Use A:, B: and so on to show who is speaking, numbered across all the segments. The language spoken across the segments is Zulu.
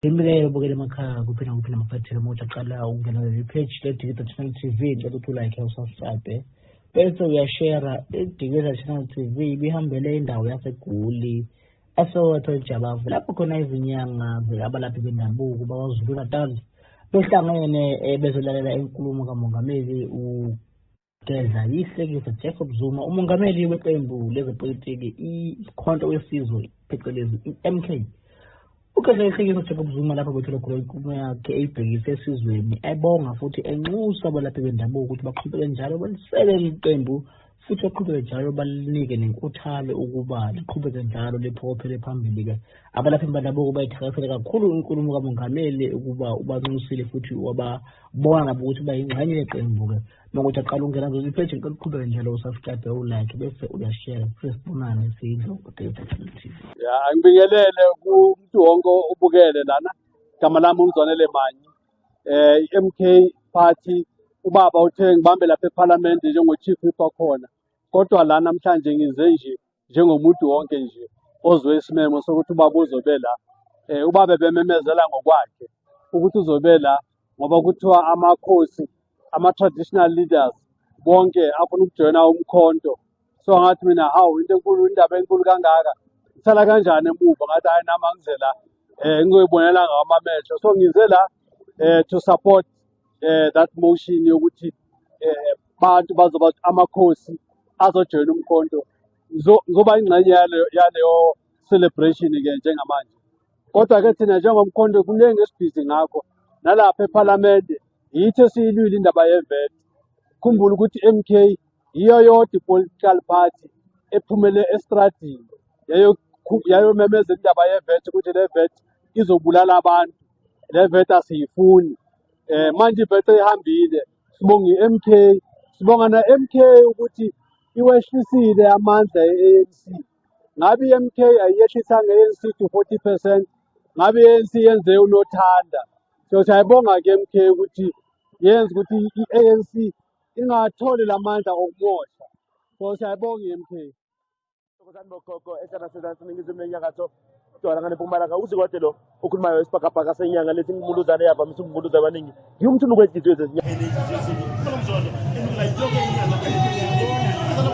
A: Impela ubukele emakhaya kuphi nakuphi namaphethelo uma uthi aqala ukungena leli page le-Digital Channel TV, ngicela ukuthi ulike, usubscribe bese uyashare. I-Digital Channel TV ibihambele indawo yaseGoli, eSoweto, eJabavu, lapho khona izinyanga abalaphi bendabuko bakwaZulu Natal behlangene bezolalela inkulumo kaMongameli uGedlayihlekisa Jacob Zuma, umongameli weqembu lezepolitiki iMkhonto weSizwe, phecelezi i-MK. UGedlayihlekisa Jacob Zuma lapho bethole khona inkulumo yakhe eyibhekise esizweni, ebonga futhi enxusa abalaphi bendabuko ukuthi baqhubeke njalo baliseke iqembu futhi baqhubeke njalo balinike nenkuthalo ukuba liqhubeke njalo liphokophele phambili-ke. Abalaphi bendabuko bayithakasele kakhulu inkulumo kamongameli ukuba ubanxusile futhi wababona nabo ukuthi bayingxenye yeqembu-ke. Uma kuthi aqala ukungena kuleli page, ngicela uqhubeke njalo usubscribe, ulike bese uyashare, futhi sibonane sidlo ku-Digital Channel TV.
B: Ya, angibingelele kumuntu wonke obukele lana. Igama lami uMzwanele Manyi. I-MK Party, ubaba uthe ngibambe lapha eParliament njengo-chief whip wakhona. Kodwa la namhlanje ngize nje njengomuntu wonke nje ozwe isimemo sokuthi ubaba uzobe la. Ubaba bememezela ngokwakhe ukuthi uzobe la ngoba kuthiwa amakhosi, ama-traditional leaders bonke afuna ukujoyina uMkhonto. So ngathi mina, hawu, into enkulu, indaba enkulu kangaka, ngisala kanjani emuva? Ngathi hayi, nami angize la ngizoyibonela ngamamehlo. So ngize la to support that motion yokuthi bantu bazoba amakhosi azojoyina uMkhonto. Ngizoba ingxenye yaleyo celebration ke njengamanje. Kodwa ke thina njengoMkhonto kuningi esibhizi ngakho nalapha ePhalamende. Yithi esiyilwile indaba ye-VAT. Khumbula ukuthi MK yiyo yodwa i-political party ephumele estradini yayomemeza indaba ye-VAT, ukuthi le VAT izobulala abantu, le VAT asiyifuni. Manje i-VAT ihambile, sibonga i-MK, sibonga na-MK ukuthi iwehlisile amandla e-ANC. Ngabe i-MK ayiyehlisanga i-ANC to 40%, ngabe i-ANC yenze unothanda. So siyayibonga-ke MK ukuthi yenza ukuthi i-ANC ingatholi lamandla okumosha. So siyayibonga i-MK.
C: Thokozani bogogo ehlala sezansi, ningizimu nenyakatho, ntshonalanga nempumalanga. Uzikwade lo okhulumayo, isibhakabhaka senyanga lesi ngumuluzane yavamise ukunguluza abaningi, ngiwumthunu kwenhliziyo zezinyanga.
D: Mzondo enula yonke inyanga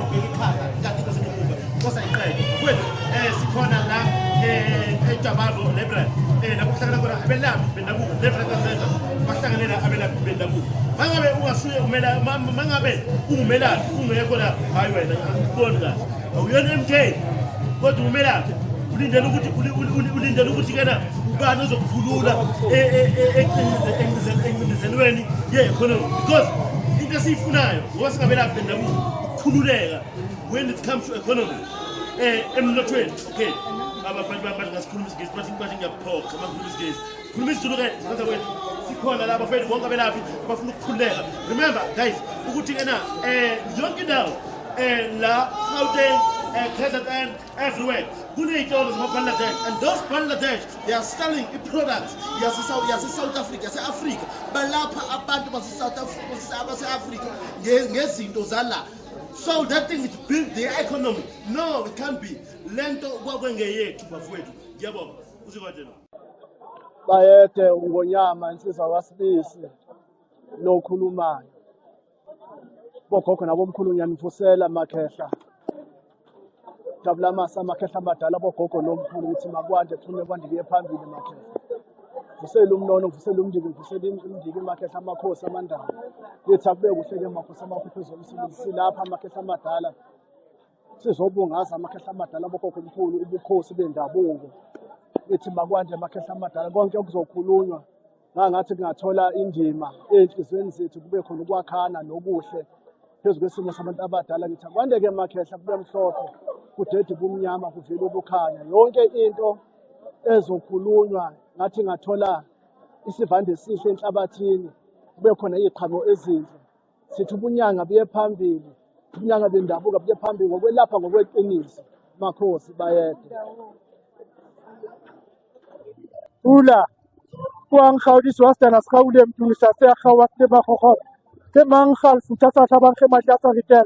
D: ubheka ikhanda kanti into sengemuva kosayiqede kwethu. Sikhona la eJabavo Library, lapho kuhlangana khona abelaphi bendabuko left, right and center. Bahlanganela abelaphi bendabuko. Mangabe ungasuye umela, mangabe ungumelaphi ungekho la, hayi wena, angikuboni kahle, awuyona MK kodwa umelaphi. Ulindele ukuthi kena ubani ozokukhulula encindezelweni ye-economy? Because into esiyifunayo ngoba singabelaphi bendabuko ukukhululeka when it comes to economy, emnothweni. Okay, abantu ngasikhuluma isiNgisi, bathi ngiyaphoqa uma ngikhuluma isiNgisi, khuluma isiZulu-ke zikwenza kwethu. Sikhona la bafethu, bonke abelaphi abafuna ukukhululeka. Remember guys ukuthi kena yonke indawo la Gauteng, KZN, everywhere kuney'tolo zama-Bangladesh, and those Bangladesh, they are selling i-products yase-South Africa, yase-Afrika. Balapha abantu base-South Africa, base-Afrika ngezinto zala. So that thing is build their economy. No, it can't be. Lento kwakwengeyethu bafowethu. Ngiyabonga, uzikwade lo.
B: Bayede, uNgonyama insizwa kaSibisi lokhulumayo. Bogogo nabomkhulu, ngiyanivusela makhehla. Jabula masa amakhehla amadala, bogogo nomkhulu, ukuthi makwande, kuphume kwande kuye phambili makhehla. Vusela umnono, vusela umndiki, vusela imndiki makhehla, amakhosi amandala. Lithi akube kuhle-ke makhosi amakhuphe zomsebenzi. Silapha amakhehla amadala sizobungaza amakhehla amadala, bogogo omkhulu, ubukhosi bendabuko. Ithi makwande amakhehla amadala, konke okuzokhulunywa ngangathi kungathola indima ey'nhliziyweni zethu, kube khona ukwakhana nokuhle phezu kwesimo sabantu abadala. Ngithi akwande-ke makhehla, kube mhlophe, kudede ubumnyama, kuvele ukukhanya. Yonke into ezokhulunywa ngathi ngathola isivande esihle enhlabathini, kube khona iy'qhamo ezinhle. Sithi ubunyanga buye phambili, ubunyanga bendabuko buye phambili ngokwelapha ngokweqiniso. Makhosi, bayede.
E: Pula puang kgaodiso wa setana se kgaule mtumisa se a kgaowa se makgokgola ke mang galfutha sa hlabang ge madi a sa ritela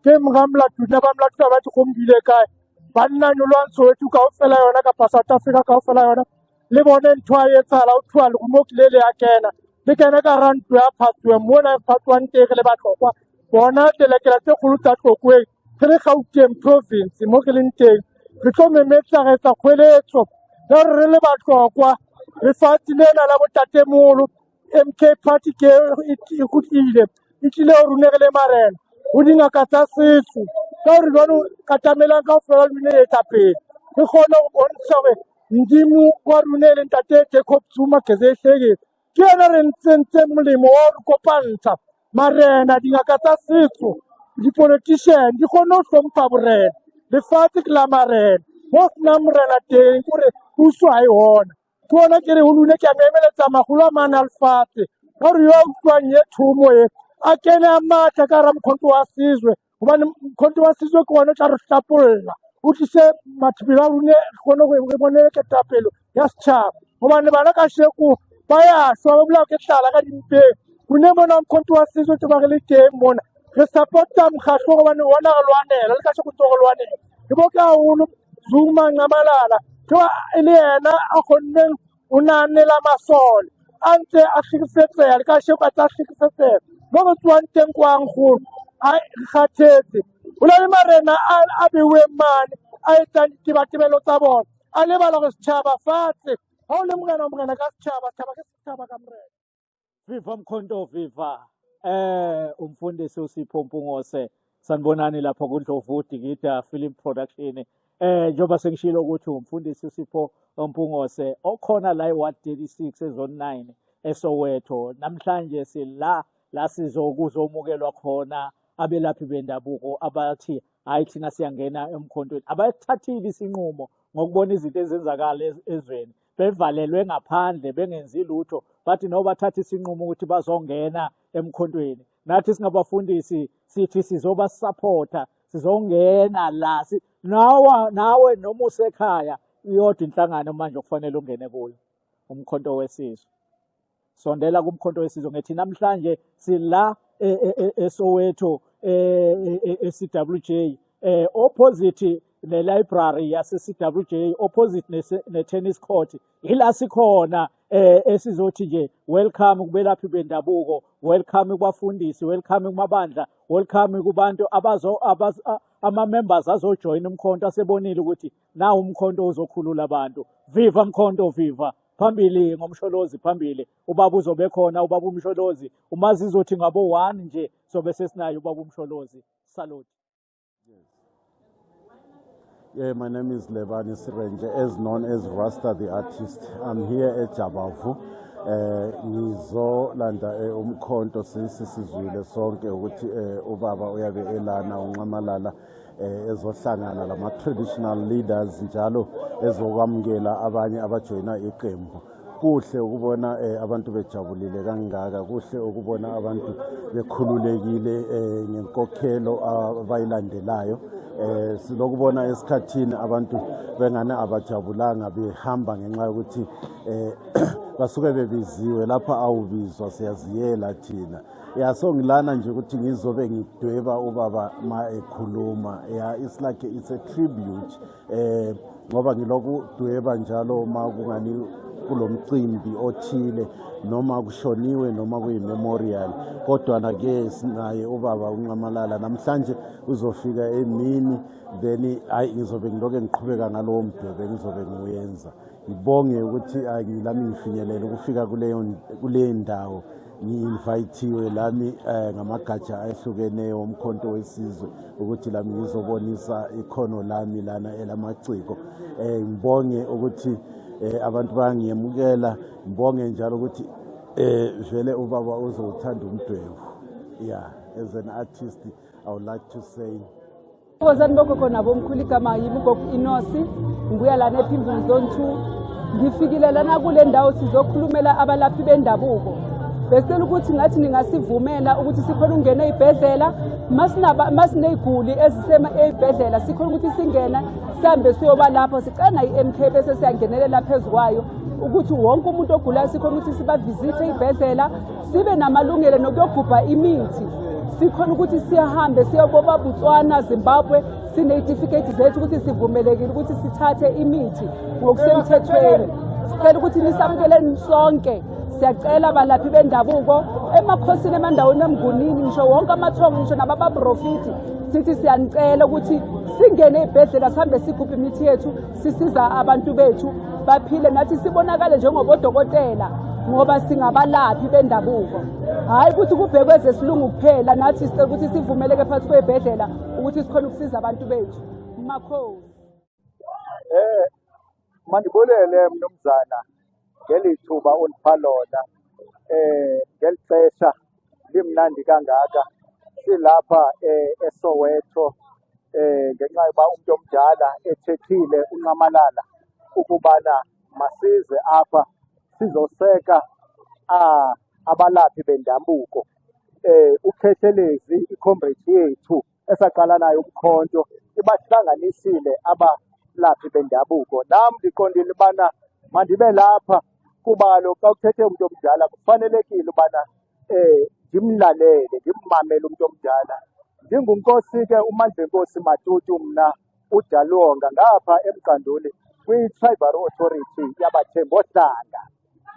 E: ke mramla tuna ba mla tuna ba dikgomo di ile kae banna nyolwang Soweto kaofela yona kapa South Africa kaofela yona. Le bone ntho a etsahala ho thuwa lerumo ke le le ya kena. Le kena ka hara ntlo ya Phatsuwe mona e phatsuwang teng re le Batlokwa. Bona telekela tse kgolo tsa Tlokweng re le Gauteng province mo re leng teng. Re tlo memetsa re etsa kgweletso ya hore re le Batlokwa lefatshe lena la botatemoholo MK party ke e kgutlile e tlile ho rune re le marena ho dingaka tsa setso ka hore jwalo katamelang kaofela lune e tla pele re kgone ho bontsha hore Modimo wa rune e leng Ntate Jacob Zuma Gezehlekile ke yena re ntsentse molemo wa re kopantsha marena dingaka tsa setso dipolitician di kgone ho hlompha borena lefatshe ke la marena mo senang morena teng kore puso ha e hona ke ona ke re ho lune ke a me emeletsa makgolo a mane a lefatshe ka gore yo a utlwang ye thomo e a kene a matla ka hara Mkhonto wa Sizwe gobane Mkhonto wa Sizwe ke one o tla re hlapolla o tlise maphelo a rone re kgone gore re bone ketapelo ya setšhaba gobane bana ka sheko ba ya shwa ba bolawa ke tlala ka dimpeng rone mona Mkhonto wa Sizwe tse ba re le teng mona re support-a mokgatlho gobane ona re lwanela le ka sheko ntse re lwanela ke bo ke haholo Zuma Nxamalala ke e le yena a kgonneng o nahanela masole a ntse a hlekefetseha le ka sheko a tsa hlekefetseha mo re tswang teng kwang kgolo a re kgathetse ho na le marena a beuweng mane a etsang ditebatebelo tsa bona a lebala gore setšhaba fatshe ha o le morena morena ka setšhaba setšhaba ke setšhaba ka morena.
F: Viva Mkhonto viva. Umfundisi uSipho Mpungose sanibonani lapho kuNdlovu Dikida Film Production. Njengoba sengishilo ukuthi umfundisi uSipho Mpungose okhona la eWard 36 eZone 9 eSoweto. Namhlanje sila la sizokuzomukelwa khona abelaphi bendabuko abathi hayi thina siyangena emkhontweni. Abathathile isinqumo ngokubona izinto ezenzakala ezweni bevalelwe ngaphandle bengenzi lutho bathi no bathatha isinqumo ukuthi bazongena emkhontweni. Nathi singabafundisi sithi sizobasupporta sizongena la nawe nawe noma usekhaya iyodwa inhlangano manje okufanele ungene kuyo uMkhonto Wesizwe. Sondela kuMkhonto Wesizwe ngethi namhlanje sila eSoweto e-CWJ opposite ne-library yase-CWJ opposite ne-tennis court ila sikhona esizothi nje welcome kubelaphi bendabuko, welcome kubafundisi, welcome kumabandla, welcome kubantu abazo ama-members azojoyina umkhonto asebonile ukuthi nawu umkhonto uzokhulula abantu. Viva Mkhonto viva! Phambili ngomsholozi phambili ubaba uzobe khona ubaba umsholozi uma zizothi ngabo 1 nje sobe sesinayo ubaba umsholozi. Salute.
G: Yeah, my name is Lebani Sirenje, as known as Rasta the artist. I'm here at Jabavu. Ngizolanda umkhonto since sizwile sonke ukuthi ubaba uyabe elana uNxamalala ezohlangana lama traditional leaders njalo ezokwamukela abanye abajoyina iqembu. Kuhle ukubona abantu bejabulile kangaka, kuhle ukubona abantu bekhululekile ngenkokhelo abayilandelayo. Silokubona esikhathini abantu bengane abajabulanga behamba ngenxa yokuthi basuke bebiziwe lapha awubizwa siyaziyela thina. Ya, so ngilana nje ukuthi ngizobe ngidweba ubaba ma ekhuluma. Yeah, it's like it's a tribute ngoba ngiloku dweba njalo ma kungani kulomcimbi othile noma kushoniwe noma kuyi-memorial, kodwa na ke sinaye ubaba uNxamalala namhlanje uzofika emini, then hayi ngizobe ngiloke ngiqhubeka ngalowo mdwebo engizobe ngiwenza. Ngibonge ukuthi lami ngifinyelele ukufika kuleyo ndawo, ngi-invithiwe lami ngamagatsha ahlukeneyo oMkhonto Wesizwe ukuthi lami ngizobonisa ikhono lami lana elamaciko. Ngibonge ukuthi abantu bayangiyemukela, ngibonge njalo ukuthi vele ubaba uzowuthanda umdwebo. Yeah, as an artist I would like to say
H: Thokozani bogogo nabomkhulu, igama yimi ugogo Inosi, ngibuya lana ePimville Zone 2. Ngifikile lana kule ndawo sizokhulumela abalaphi bendabuko. Besicela ukuthi ngathi ningasivumela ukuthi sikhona ukungena ey'bhedlela masiney'guli ezisema ey'bhedlela sikhona ukuthi singene sihambe siyoba lapho. Sicela nayo i-MK bese siyangenelela phezu kwayo ukuthi wonke umuntu ogulayo sikhona ukuthi sibavizithe ey'bhedlela, sibe namalungelo nokuyogubha imithi, sikhona ukuthi sihambe siyoboba Botswana, Zimbabwe, siney'tifiketi zethu ukuthi sivumelekile ukuthi sithathe imithi ngokusemthethweni. Sicela ukuthi nisamukeleni sonke. Siyacela abalaphi bendabuko emakhosini, emandaweni, emngunini, ngisho wonke amathongo, ngisho nababaprofiti, sithi siyanicela ukuthi singene ey'bhedlela, sihambe sigubhe imithi yethu, sisiza abantu bethu baphile, nathi sibonakale njengobodokotela ngoba singabalaphi bendabuko. Hhayi ukuthi kubhekwe ezesilungu kuphela, nathi sicela ukuthi sivumeleke phakathi kwey'bhedlela ukuthi sikhone ukusiza abantu bethu. Makhosi.
B: Mandibulele mnumzana ngeli thuba undipha lona ngeli xesha limnandi kangaka silapha eSoweto ngenxa yoba umntu omdala ethethile uNxamalala ukubana masize apha sizoseka abalaphi bendabuko. UKhehlelezi, i-comrade yethu esaqala nayo umkhonto, ibahlanganisile abalaphi bendabuko. Nam ndiqondile ubana mandibe lapha kuba kaloku xa kuthethe umntu omdala kufanelekile ubana ndimlalele, ndimmamele umntu omdala. NdinguNkosi ke uMandlenkosi Matutu mna uDaliwonga ngapha eMqanduli kwi-Tribal Authority yabaThembu oHlanga.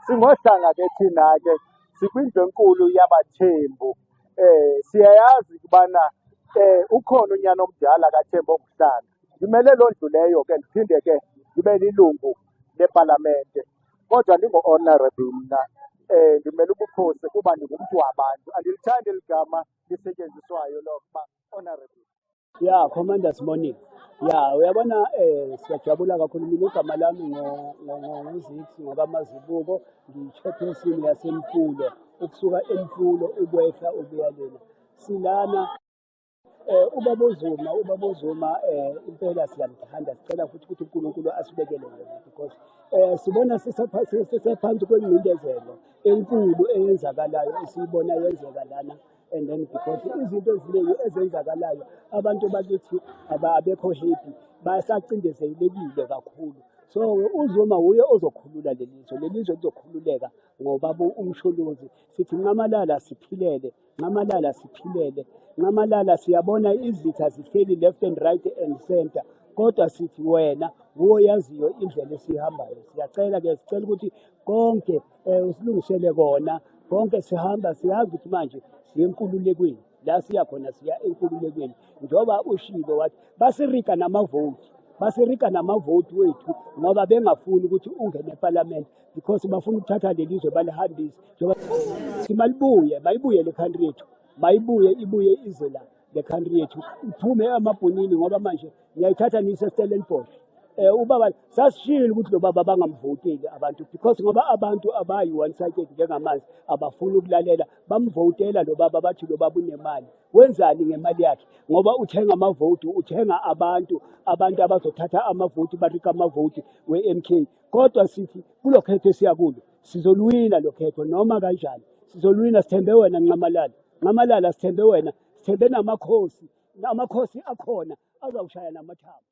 B: Singohlanga ke thina ke sikwindlu enkulu yabaThembu. Siyayazi ukubana ukhona unyana omdala kaThembu onguHlanga. Ndimele loo ndlu leyo ke, ndiphinde ke ndibe lilungu lepalamente. Kodwa ndingu-honorable mna, ndimele ubukhosi kuba ndingumntu wabantu. Andilithandi eli gama lisetyenziswayo lokuba honorable.
I: Ya, Commanders morning. Ya, uyabona siyajabula kakhulu. Mina igama lami nguZix ngokaMazibuko, ngiyi-chairperson yaseMfulo, ukusuka eMfulo ukwehla ukuya lena. Silana ubaba uZuma impela siyamthanda, sicela futhi ukuthi uNkulunkulu asibekele yena because sibona sisephansi kwengcindezelo enkulu eyenzakalayo, esiyibona yenzeka lana, and then because izinto eziningi ezenzakalayo abantu bakithi abekho happy, basacindezelekile kakhulu. So uZuma wuye ozokhulula lelizwe, lelizwe lizokhululeka ngoba uMsholozi. Sithi Nxamalala siphilele, Nxamalala siphilele, Nxamalala. Siyabona izitha zihleli left and right and center, kodwa sithi wena wuwe oyaziyo indlela esiyihambayo. Siyacela ke, sicela ukuthi konke usilungisele kona konke. Sihamba siyazi ukuthi manje siye enkululekweni, la siya khona siya enkululekweni, njengoba ushilo wathi basirika namavoti, basirika namavoti wethu ngoba bengafuni ukuthi ungene ephalamende because bafuna ukuthatha leli zwe balihambise. Njengoba malibuye, mayibuye le country yethu, mayibuye, ibuye ize la le country yethu, iphume emabhunini, ngoba manje ngiyayithatha niyise Stellenbosch. Ubaba sasishilo ukuthi lo baba bangamvoteli abantu because ngoba abantu abayi one sided njengamanzi, abafuni ukulalela. Bamvotela lo baba, bathi lo baba unemali, wenzani ngemali yakhe? Ngoba uthenga amavoti, uthenga abantu, abantu abazothatha amavoti, barika amavoti we-MK. Kodwa sithi kulo khetho esiya kulo sizoluwina lo khetho noma kanjani, sizoluwina. Sithembe wena Nxamalala, Nxamalala, sithembe wena, sithembe namakhosi, amakhosi akhona azawushaya namathambo.